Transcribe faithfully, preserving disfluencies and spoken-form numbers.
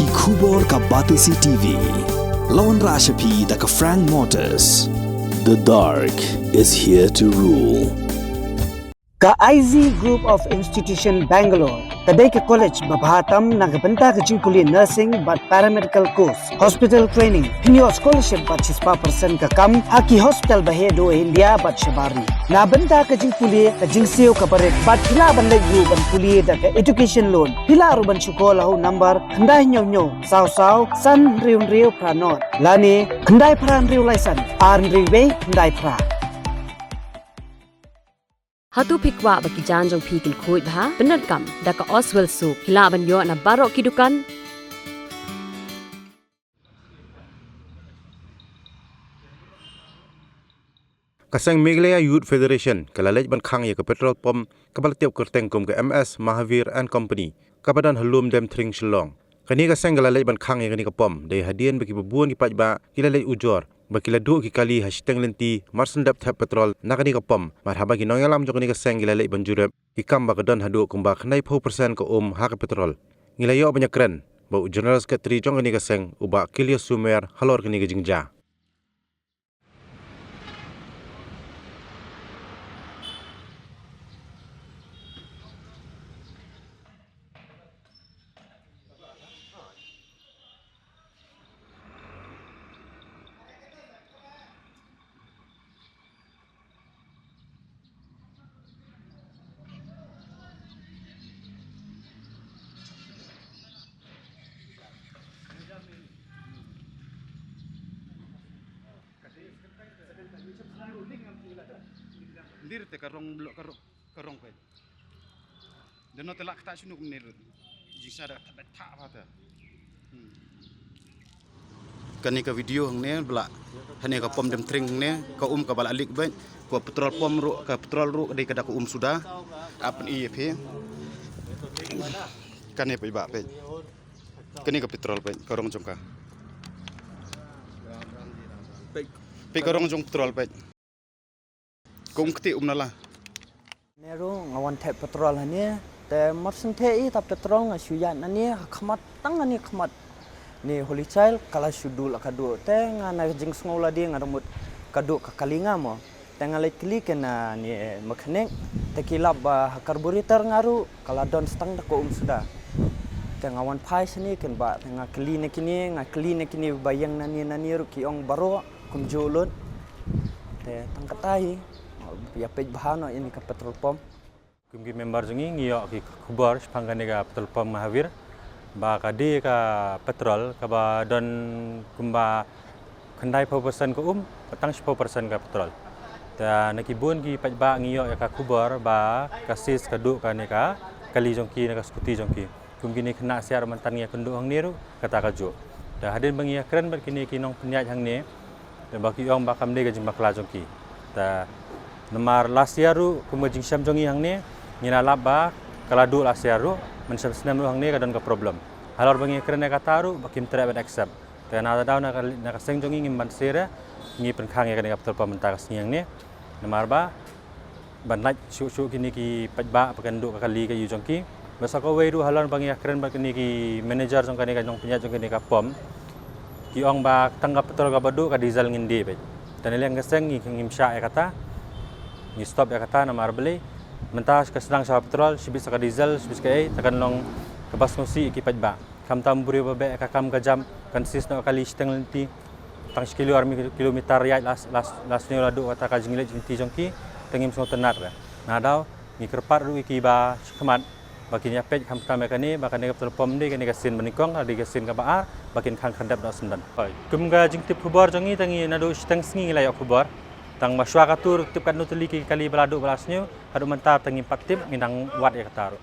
Ki khubor ka Batesi T V. La wanrah sha phi da ka Frank Motors. The dark is here to rule. Ka I Z Group of Institution Bangalore ka dei ka college ba bha tam na ka bynta ka jingpule nursing bad paramedical course, hospital training, pynïoh scholarship bad shispah percent ka kam ha ki hospital ba heh duh India bad shabar ri. Na bynta ka jingpule ka jingsiew kaba rit bad phi lah ban leit ruh ban pule da ka education loan. Phi lah ruh ban shu call ha u number khyndai hynñiew hynñiew saw saw san hynriew hynriew phra nod lane khyndai phra hynriew lai san ar hynriew wei khyndai phra. Hato phi kwah ba ki jaiñ jong phi kin khuid bha? Pyndonkam da ka Oswell Soap. Phi lah ban ïoh na baroh ki dukan. Ka seng Meghalaya Youth Federation ka la leit ban khang ïa ka petrol pump kaba la tip kyrteng kum ka M S Mahavir and Company, kaba don ha Lumdienthring, Shillong. Kane ka seng ka la leit ban khang ïa kane ka pump dei hadien ba kiba bun ki paidbah ki la leit ujor ba ki la duh ki kali ha shiteng lynti mar shen dep thep petrol na kane ka pump. Mar haba ki nongïalam jong kane ka seng ki la leit ban jurip, ki kam ba ka don haduh kumba khyndaiphew percent ka um ha ka petrol. Ngi la ïoh ban ïakren bad u General Secretary jong kane ka seng, u Bah Kilio Sumer, halor kane ka jingjia. Ndir te ka rong blo-, ka rong, ka rong peit. Dano te lah kata shinu kumne lut. Jingsa da kata thak bha te. Hmm. Kane ka video hangne bla. Hangne ka pump Dienthring hangne ka um kaba la leak beit. Ka petrol pump ruh, ka petrol ruh dei ka da ka um suda. Apni ïa phi. Kane peit ba peit. Kane ka petrol peit, ka rong jong ka. Peit ka rong jong petrol peit. Ka um kti um nala. Ne ruh nga wan thep petrol hangne, te mar shen thep i ta petrol nga shu ïaid nangne ha khmat, tang nangne khmat. Ne Holy Child ka la shu duh la ka duh, te nga na jingsngew lade nga da mut ka duh ka kali nga mo. Te nga leit kylli kane mechanic, te ki lap ba ha carburetor nga ruh ka la don stang da ka um suda. Te nga wan phai shane ken ba, te nga kylli na kine, nga kylli na kine ba ïeng nangne nangne ruh ki ong baroh kumjuh lut. Te tang kata hi ïa peit bha noh ïa kane ka petrol pump. Kum ki member jong ngi, ngi ïoh ki khubor shaphang kane ka petrol pump Mahavir ba ka die ka petrol kaba don kumba khyndaiphew percent ka um, tang shiphew percent ka petrol. Te na ki bun ki paidbah ngi ïoh ïa ka khubor ba ka sis ka duh kane ka kali jong ki na ka scooty jong ki. Kum kine khynnah siar mynta ngi ïakynduh hangne ruh kata kajuh. Te hadien ba ngi ïakren bad kine ki nongpynïaid hangne, te ba ki ong ba kam dei ka jingbakla jong ki. Te namar last year ruh kum ka jingshem jong ngi hangne, ngi la lap ba ka la duh last year ruh, mynshem snem ruh hangne ka don ka problem. Halor ba ngi ïakren ïa kata ruh ba kim treh ban accept. Te na ka daw na ka, na ka seng jong ngi ngim banse re, ngi pynkhang ïa kane ka petrol pump mynta ka sngi hangne. Namar ba ban lait shuh shuh kine ki paidbah ba kan duh ka kali ka ïew jong ki. Bad sa kawei ruh halor ba ngi ïakren bad kine ki manager jong kane ka nongpynïaid jong kane ka pump, ki ong ba tang ka petrol kaba duh, ka diesel ngin die beit. Te na liang ka seng ngi, ngim shah ïa kata. Ngi stop ïa kata namar balei mynta ka sdang sha petrol, shibit sa ka diesel, shibit sa kaei, te kan long kaba sngewsih ïa ki paidbah. Khamtam u briew ba beh ka kam ka jam, kan sis noh ka kali shiteng lynti. Tang shi kilo ar mi-, kilometer ïaid la, la, la sniew la duh kata ka jingleit jingtei jong ki, te ngim sngewtynnat re. Na daw ngi kyrpad ruh ïa ki ba shakhmat ba kin ïa peit khamtam ïa kane, ba kane ka petrol pump dei kane ka sien ba nyngkong, dei ka sien kaba ar ba kin khang khyndep noh syndon. Kum ka jingtip khubor jong ngi, te ngi naduh shiteng sngi ngi la ïoh khubor. Tang ba shuwa kata ruh tip katno tylli ki kali ba la duh ba la sniew, haduh mynta te ngim pat tip, ngi dang wad ïa kata ruh.